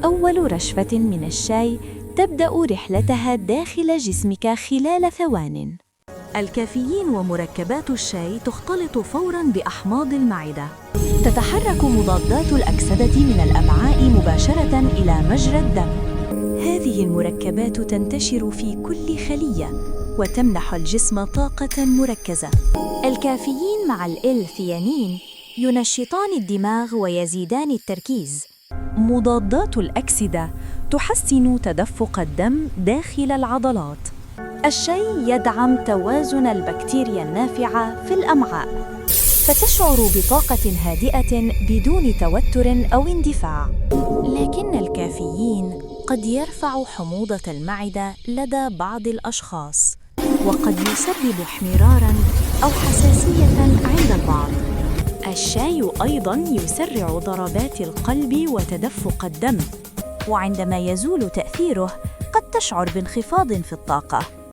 أول رشفة من الشاي تبدأ رحلتها داخل جسمك خلال ثوان. الكافيين ومركبات الشاي تختلط فوراً بأحماض المعدة. تتحرك مضادات الأكسدة من الأمعاء مباشرة إلى مجرى الدم. هذه المركبات تنتشر في كل خلية وتمنح الجسم طاقة مركزة. الكافيين مع L-ثيانين ينشطان الدماغ ويزيدان التركيز. مضادات الأكسدة تحسن تدفق الدم داخل العضلات. الشاي يدعم توازن البكتيريا النافعة في الأمعاء، فتشعر بطاقة هادئة بدون توتر أو اندفاع. لكن الكافيين قد يرفع حموضة المعدة لدى بعض الأشخاص، وقد يسبب احمراراً أو حساسية عند البعض. الشاي أيضاً يسرع ضربات القلب وتدفق الدم، وعندما يزول تأثيره قد تشعر بانخفاض في الطاقة.